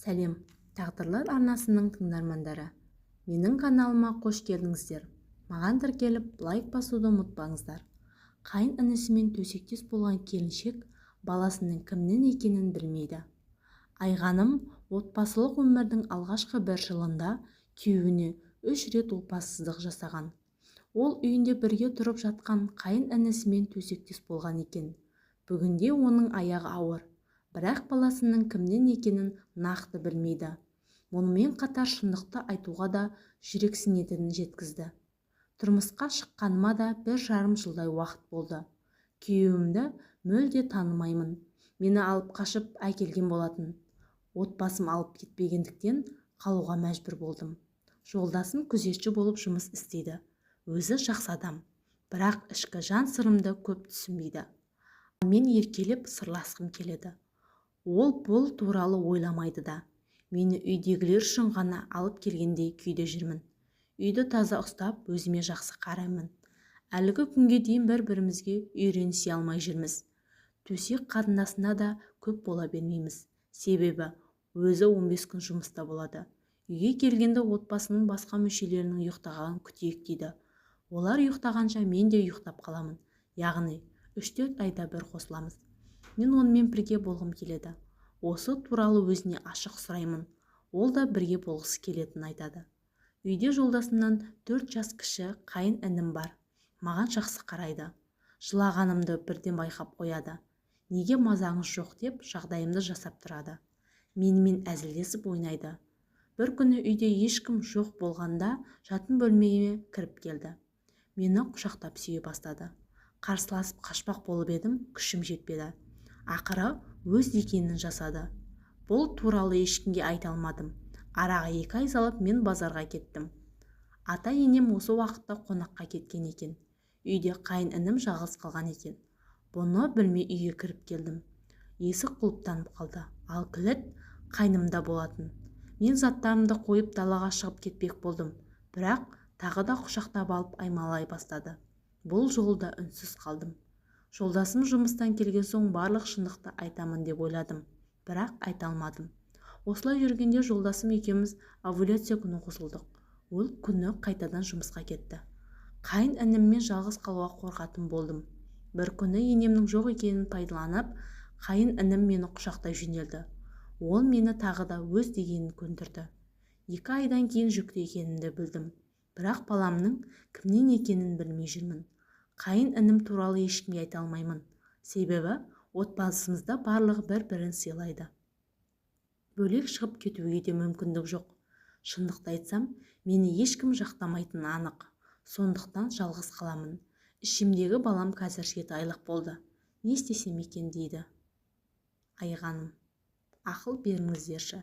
Сәлем, Тағдырлар арнасының тыңдармандары! Менің каналыма қош келдіңіздер! Маған тіркеліп, лайк басуды ұмытпаңыздар. Қайын інісімен төсектес болған келіншек баласының кімнен екенін білмейді. Айғаным отбасылық өмірдің алғашқы бір жылында күйеуіне 3 рет опасыздық жасаған. Ол үйінде бірге тұрып жатқан қайын інісімен төсектес болған екен. Бүгінде оның аяғы ауыр, бірақ баласының кімнен екенін нақты білмейді. Мұнымен қатар шындықты айтуға да жүрексінетінін жеткізді. Тұрмысқа шыққаныма да 1,5 жылдай уақыт болды. Күйеуімді мүлде танымаймын. Мені алып қашып әкелген болатын. Отбасым алып кетпегендіктен қалуға мәжбүр болдым. Жолдасым күзетші болып жұмыс істейді. Өзі жақсы адам, бірақ ішкі жан сырымды көп түсінбейді. Мен еркелеп сырласқым келеді. Ол бұл туралы ойламайды да. Мені үйдегілер үшін ғана алып келгендей күйде жүрмін. Үйді таза ұстап, өзіме жақсы қараймын. Әлгі күнге дейін бір-бірімізге үйренісе алмай жүрміз. Төсек қатынасына да көп бола бермейміз. Себебі өзі 15 күн жұмыста болады. Үйге келгенде отбасының басқа мүшелерінің ұйықтағанын күтейік дейді. Олар ұйықтағанша мен де ұйықтап қаламын. Яғни 3-4 айда бір қосыламыз. Мен онымен бірге болғым келеді. Осы туралы өзіне ашық сұраймын. Ол да бірге болғысы келетінін айтады. Үйде жолдасымнан 4 жас кіші қайын інім бар. Маған жақсы қарайды. Жылағанымды бірден байқап қояды. Неге мазаңыз жоқ деп жағдайымды жасап тұрады. Менімен әзілдесіп ойнайды. Бір күні үйде ешкім жоқ болғанда жатын бөлмеме кіріп келді. Мені құшақтап сүйе бастады. Қарсыласып қашпақ болып едім, күшім жетпеді. Ақыры өз дегенін жасады. Бұл туралы ешкімге айта алмадым. Араға 2 ай салып мен базарға кеттім. Ата-енем осы уақытта қонаққа кеткен екен. Үйде қайын інім жалғыз қалған екен. Бұны білмей үйге кіріп келдім. Есік құлыптанып қалды. Ал кілт қайнымда болатын. Мен заттарымды қойып далаға шығып кетпек болдым. Бірақ тағы да құшақтап алып аймалай бастады. Бұл жолы да үнсіз қалдым. Жолдасым жұмыстан келген соң барлық шындықты айтамын деп ойладым, бірақ айта алмадым. Осылай жүргенде жолдасым екеуміз овуляция күні қосылдық. Ол күні қайтадан жұмысқа кетті. Қайын ініммен жалғыз қалуға қорқатын болдым. Бір күні енемнің жоқ екенін пайдаланып, қайын інім мені құшақтай жөнелді. Ол мені тағы да өз дегенін көндірді. 2 айдан кейін жүкті екенімді білдім. Бірақ баламның кімнен екенін білмей жүрмін. Қайын інім туралы ешкімге айта алмаймын. Себебі отбасымызда барлығы бір-бірін сыйлайды. Бөлек шығып кетуге де мүмкіндік жоқ. Шындықты айтсам, мені ешкім жақтамайтыны анық. Сондықтан жалғыз қаламын. Ішімдегі балам қазір 7 айлық болды. Не істесем екен дейді. Айғаным. Ақыл беріңіздерші.